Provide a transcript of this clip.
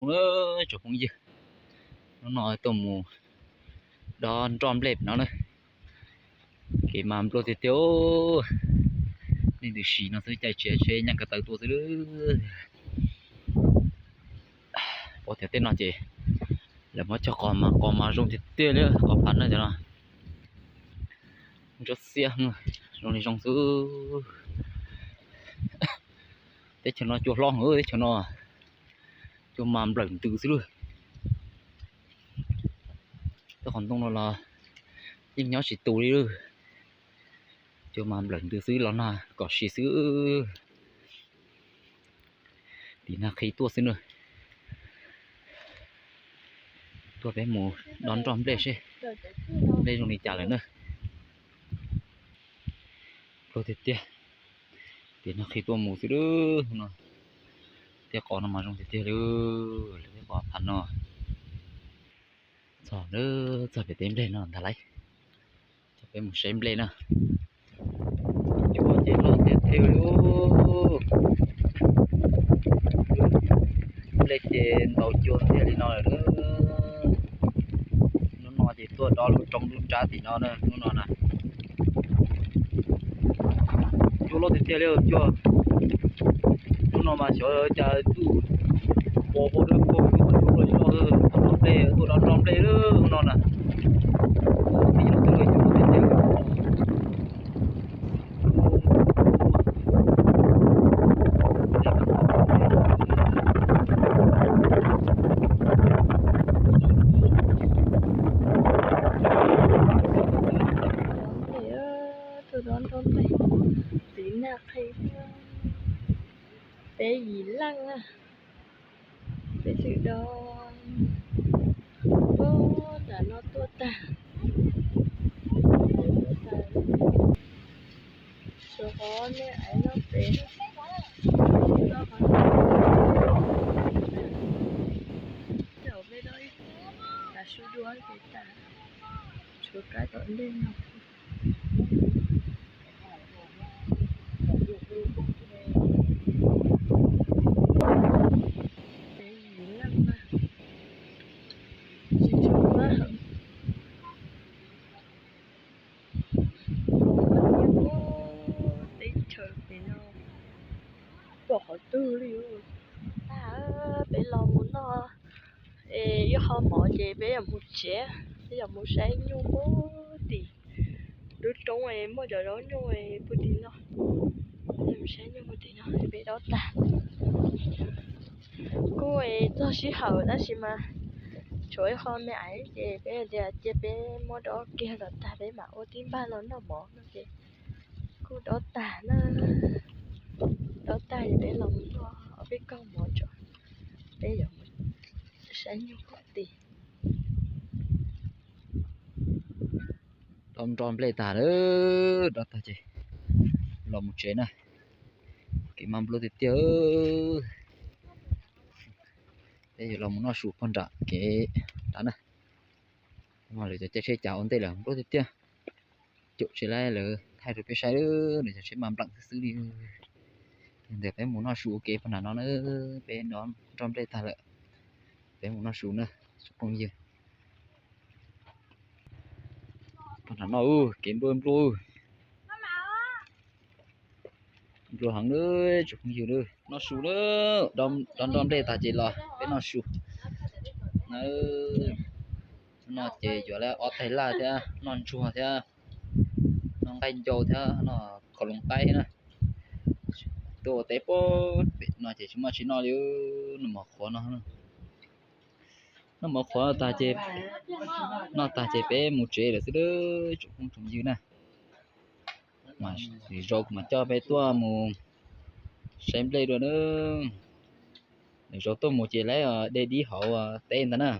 Tsoom phooj ywg, hnub no tuaj mus dob nroj nplej pem no na. Kev mas nplua tiag tiag. Leej twg sim no xwb caij tsheb nyeej ko taw tuaj xwb. Pom tias tej no ces lawv muab cog qos mas qos mas zoo tiag tiag li, qos phav na cov no. Ntsuab xiab zoo li zoo xwb. Teb chaws no cua hlob heev, teb chaws no cua mas nplawm ntws xwb lauj. Tej qhov ntoo no los yeej nyob tsis tus li lauj. Cua mas nplawm ntws xwb los nag kom si xwb. Tim nag qhi tuaj xwb na. Tuaj peb mus dob nroj nplej seb nplej zoo li cas lawm na. Pluag tiag tiag. Tim nag qhi tuaj mus xwb no. Tej qos no mas zoo tiag tiag li. Lawv tej qos phav no. Txog, txog pem tej nplej no ntag lauj. Coj peb mus saib nplej na. Cua ces loj tiag tiag li. Nplej ces ntaus cua tiag li no lawm. Hnub no ces tuaj dob lub roob lub nrab tim no na, hnub no na. Cua loj tiag tiag li cua. Hnub no mas xyov cas tuaj pos pos dawb paug cua loj li no, tuaj dob nplej, tuaj dob nroj nplej hnub no na. Tuaj dob nroj nplej, tim nag qhi, peb yim leej na, peb twb dob, puag nram no tuaj tag, tuaj tag, suav qhov me aiv no pem, no qhov, peb dob tas su dua ces tas, tshuav kab tom ntej no. Peb yim leej na, tsis tshuav pab heev. Teb chaws pem no pom qhov twg li. Tag, peb los mus noj es ib qho mov ces peb yuav mus tsev, peb yuav mus saib nyuj puag tim lub roob es muaj cov zaub nyuj puag tim no. Peb mus saib nyuj puag tim no, peb dob tag. Kuj txog sij hawm tab sis mas tshuav ib qho me aiv ces peb tias cia peb muab dob kiag kom tag peb mam ua tib npag los noj mov no ces kuj dob tag na. Dob tag ces peb los mus noj ob peb kawm mov tso, peb yuav mus saib nyuj puag tim. Dob nroj nplej tag lawm, dob tag ces los mus tsev na. Kev mas nplua tiag tiag. Peb yuav los mus noj su puag nram kev tas na. Lawv cov caij tsheb cas ua ntej lawm nplua tiag tiag. Caum tsheb lawv thaij rau peb saib, lawv cov tsheb mas npleem xwb xwb li. Ntawd peb mus noj su ua ke puag nram no na, peb dob nroj nplej tag lawm, peb mus noj su na, tsoom phooj ywg. Puag nram no kev nplua nplua, nplua heev na, tsoom phooj ywg na. Noj su na, dob nroj nplej tag ces los peb noj su. No ces yuav lawm ob tais laj thiab noj ntsuag thiab noj nqaij ncau thiab noj qhov loos qaib thiab na. Tuaj ua teb puag pem no ces tsis muaj tsis noj li, noj mov qhuav no. Noj mov qhuav tag ces, noj tag ces peb mus tsev lawm xwb, tsoom phooj tsoom ywg na. Lwm zaus kuv mam coj peb tuaj mus saib nplej dua na. Lwm zaus tuaj mus ces lawv de dib hauv teb ntag na.